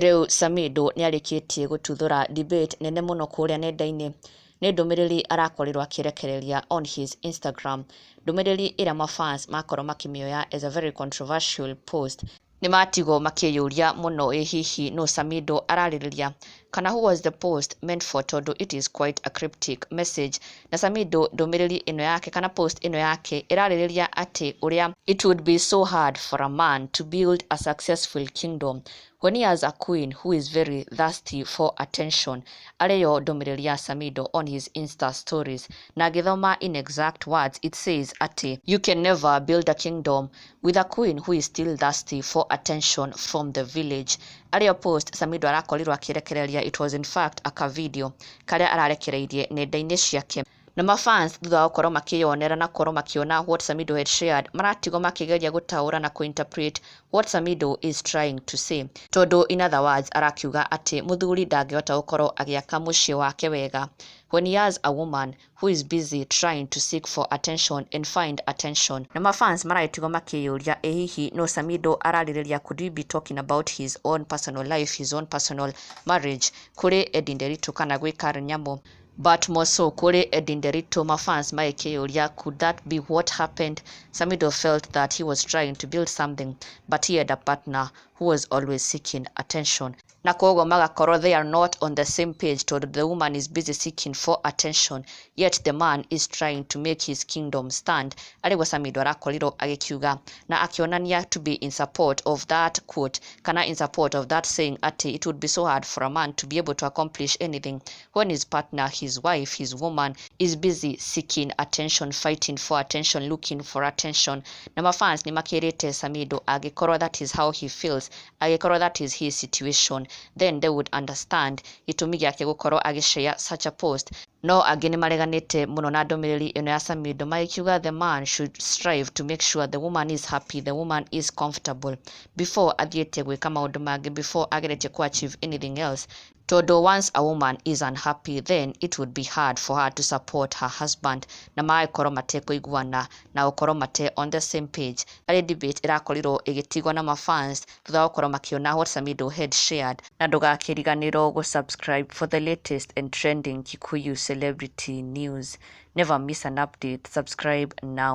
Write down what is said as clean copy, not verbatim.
Rĩu Samidoh nĩarĩkĩtie gũtuthũra debate nene mũno kũrĩa nenda-inĩ nĩ ndũmĩrĩri arakorirwo akĩrekereria on his Instagram, ndũmĩrĩri ĩrĩa mafans makorwo makĩmĩoya as a very controversial post. Nĩ matigwo makĩyũria mũno, ĩ hihi nũ Samidoh ararĩrĩria kana who was the post meant for, tondũ it is quite a cryptic message. Na Samidoh ndũmĩrĩri ĩno yake kana post ĩno yake ĩrarĩrĩria atĩ ũrĩa it would be so hard for a man to build a successful kingdom when he has a queen who is very thirsty for attention. Arĩyo ndũmĩrĩri ya Samidoh on his Insta stories, na ngĩthoma in exact words, it says atĩ you can never build a kingdom with a queen who is still thirsty for attention from the village. Arĩyo post Samidoh arakorirwo akĩrekereria, it was in fact a video karĩa ararekereirie nenda-inĩ ciake, na mafans thutha wa gũkorwo makĩyonera na gũkorwo makĩona what Samidoh had shared, maratigwo makĩgeria gũtaũra na kũinterpret what Samidoh is trying to say, tondũ in other words arakiuga atĩ mũthuri ndangĩhota gũkorwo agĩaka mũciĩ wake wega when he has a woman who is busy trying to seek for attention and find attention. Na mafans maragĩtigwo makĩyũria, ĩ hihi no Samidoh ararĩrĩria? Could we be talking about his own personal life, his own personal marriage kũrĩ Eddie Nderitu kana gwĩ Karen Nyamu? But more so kũrĩ Eddie Nderitu, mafans magĩkĩyũria, could that be what happened? Samidoh felt that he was trying to build something, but he had a partner who was always seeking attention, na koguo magakorwo they are not on the same page, tondũ the woman is busy seeking for attention, yet the man is trying to make his kingdom stand. Arĩguo Samidoh arakorirwo agĩkiuga na akĩonania to be in support of that quote kana in support of that saying atĩ it would be so hard for a man to be able to accomplish anything when his partner, his wife, his woman is busy seeking attention, fighting for attention, looking for attention. Na mafans nĩ makĩrĩte Samidoh angĩkorwo that is how he feels, angĩkorwo that is his situation, then they would understand gĩtũmi gĩake gũkorwo agĩshare such a post. No angĩ nĩ mareganĩte mũno na ndũmĩrĩri ĩno ya Samidoh, magĩkiuga the man should strive to make sure the woman is happy, the woman is comfortable before athiĩte gwĩka maũndũ mangĩ, before ageretie ku achieve anything else, tondũ once a woman is unhappy, then it would be hard for her to support her husband, na magagĩkorwo matekũiguana na gũkorwo mate on the same page. Arĩ debate ĩrakorirwo ĩgĩtigwo na mafans thutha wa gũkorwo makĩona what Samidoh had shared. Na ndũgakĩriganĩrwo gũ-subscribe for the latest and trending Kikuyu celebrity news. Never miss an update. Subscribe now.